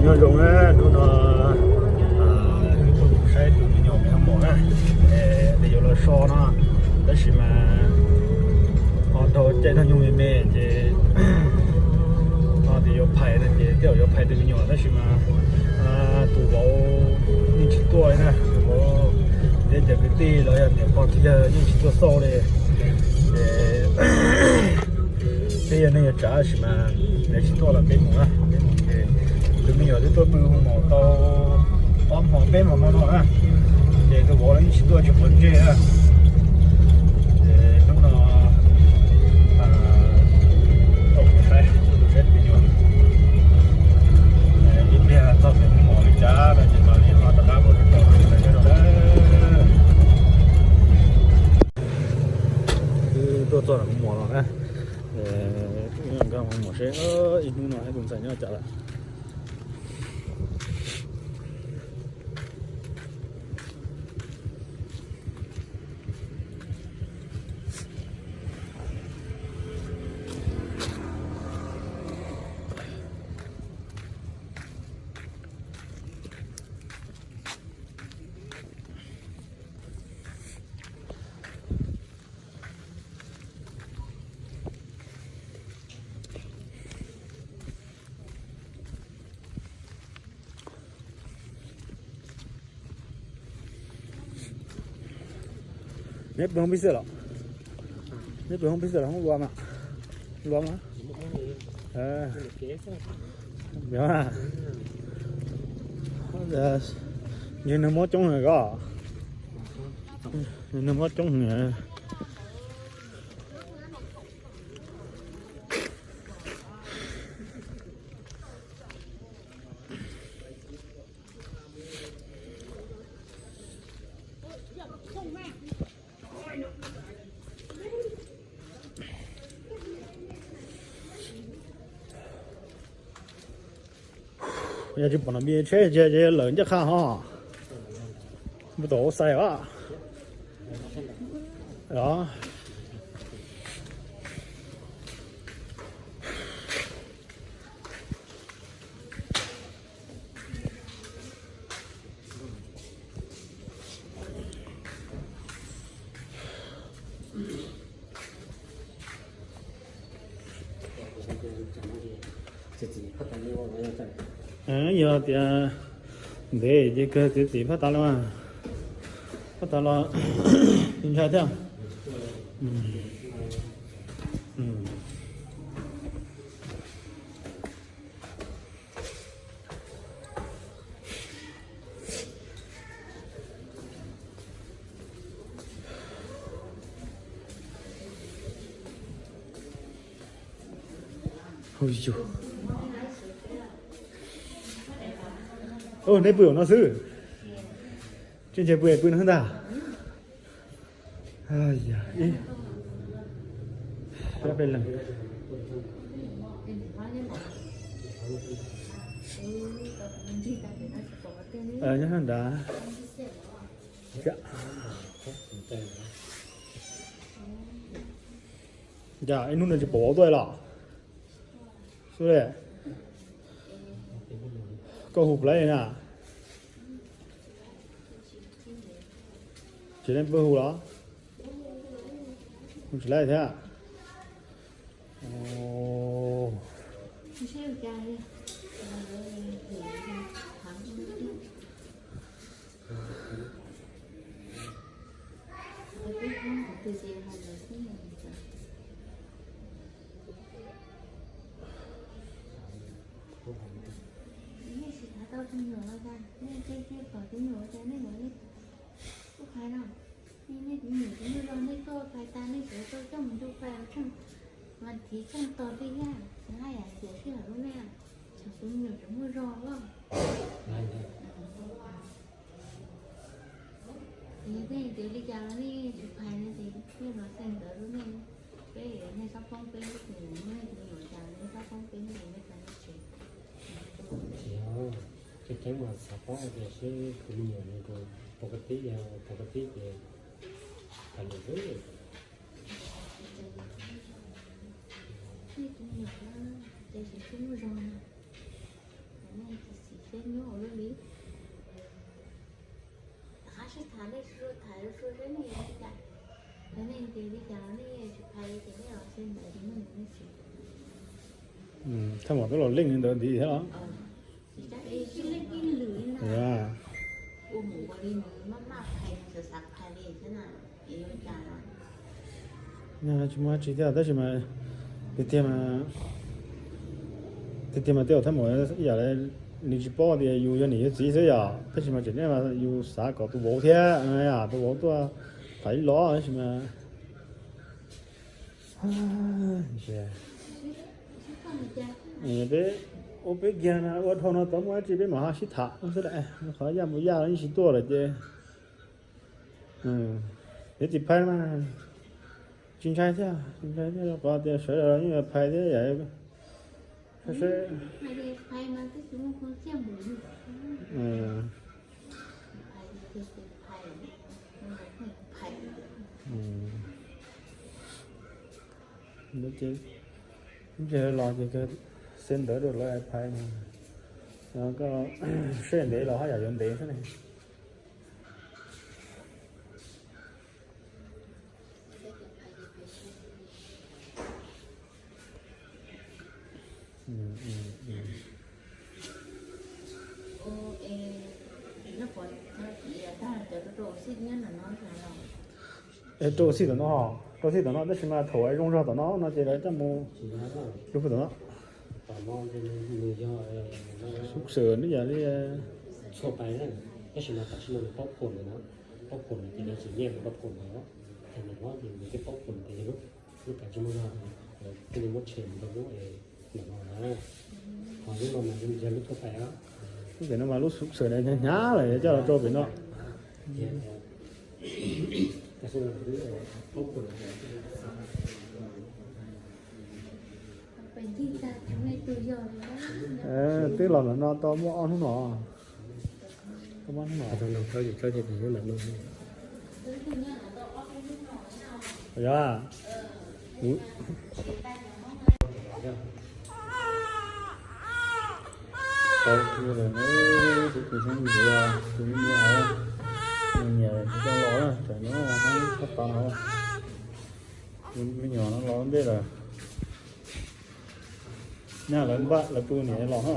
Nyob zoo na, hnub no tuaj saib tus me nyuam pem hoo maum na, es yuav los so no, tab sis mas ho raug caij nrog nyuj me me ces ho tias yuav phais no ces tej zaum yuav phais tus me nyuam tab sis mas tus vauv yeej tsis tuaj li na, tus vauv thiab cov kwv tij los yog niam pog txiv yawg yeej tsis tuaj xauj li. Ces peb yog neej yog tsav tab sis mas lawv tsis tuaj los peb mus na, peb mus ces tus me nyuam twb tuaj pw hoo maum tau ob hmo peb hmo no na, ces tus vauv los yeej tsis tuaj tsis quav ntsej na. Ces hnub no tuaj saib, tuaj saib tus me nyuam, ib pliag txog pem hoo maum li cas no ces mam li ho rov qab ua rau sawv daws. Wb tuaj txog hoo maum no na, nkag hoo maum seb ib hnub no kuv ntxhais nyob cas lawm. Neb pw hoob pib xwb los? Neb pw hoob pib xwb los hoob lua mas? Lua mas. Ntshe neeg muab coob heev ko. Neeg muab coob heev. Yog tsis pom no npia tsheb ces lawm ncaj qha ho. Npua tom ua xais os. Yog tias ntev ces kawg txiav txim phab tas los, phab tas los ntshai thiab. Neb pw no xwb, tsis ntshai pw pw no ntag. Nyob nrad. Cas ib hnub no tsis pom vauv tuaj los? Xub li, koj hu plab li na. Tsis leej pw hu los? Hu tsis laib thiab. Nej tsis xav tau tus nyuam los cas, nej cia cia pom tus nyuam cas nej yuav li kuj hais no. Nej tus nyuam tsis muaj zog, nej tuaj pais tas nej tseem tuaj coj mus ntu pais tsheej, mas thiv tsheej tos li thiab, tsis haj yam xiam sij hawm rau nej, tsam tus nyuam tseem muaj zog lawm. Yog nej tias li cas los nej tsis phais no ces nej los xeem ntawv rau nej, peb nej txhob poob peb, nej tus nyuam cas nej txhob poob peb, nej txhob poob peb. Tsis yog, tseem ceeb mas xav paub tias seb tus me nyuam no pov ka tib, yog pov ka tib ces phais lus xwb. Nej tus me nyuam ces tsis muaj zog no. Nej tsis xav seb nyuaj ua luaj li. Qab sib tham nej tsis tshua tham sua seb nej yuav li cas. Yog nej tias li cas los nej tsis phais li ces nej los xwb ntawd ces nej mus nej tsis. Thaj Maum twb los leej li ntawd ntiv thiab los? Ua mus ua li nws maj maj phais nws xav xav phais li thiab na. Tsis muaj dab tsi thiab tab sis mas tiag tiag mas, tiag tiag mas tej zaum Thaj Maum ib yam li nws tsis paub tias yus yog niam yog txiv xwb yom, tab sis mas tseem nej mas yus xav kom tus vauv thiab, tus vauv tuaj tham ib los tab sis mas peb ua peb kiag no ua dhau no tod muaj dab tsi peb mam ho sib tham xwb, qhov yaj mus yaj los yeej tsis tuaj lawm ces yuav tsis phais mas tsis ntshai thiab, tsis ntshai thiab rau qhov tias sawv daws los yeej yuav phais thiab yom. Ces los ces kawg xeb ntawv rau lawv phais no, koj seb ntev los haj yam yuav ntev xwb ne. Es rau xij tom no, rau xij tom no tab sis mas thaum zoo zog tom no no ces lawv coj mus lub pug tom no. Xub xwm nws yog li txhua pais na, tab sis mas tam sim no nws paub phom lawm na, paub phom lawm ces lawv tsis nyiaj rau paub phom lawm, ces nws paub ces nws twb paub phom ces lub, lub pais tsis muaj zog, lawv thiaj li muab tshem mus rau lub es ntawm no na. Ho lub no mas yog lub txhua pais. Lub pem no mas lub xub xwm hnyav hnyav lawm coj los rau pem no. Twb los ntawm no tau muaj ob hnub no. Tau muaj ob hnub no. Yog. Tau kiag lawm, kuv tus xeeb ntxwv, tus me nyuam, me nyuam tsis tau los na, tsam no txhob tau no. Me nyuam no los ntej lawm. Nyab lawv npaj lawv pw niam los na.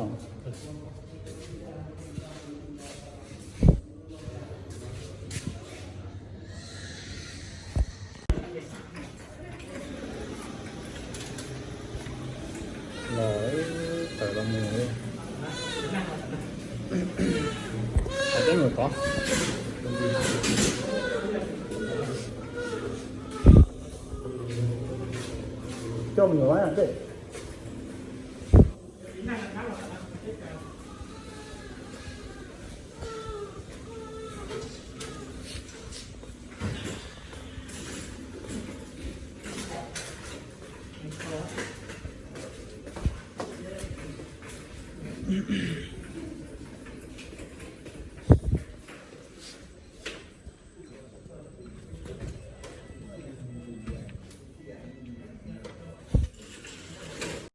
Los tawm los mus li. Teb mus tod. Coj me nyuam lawm tej.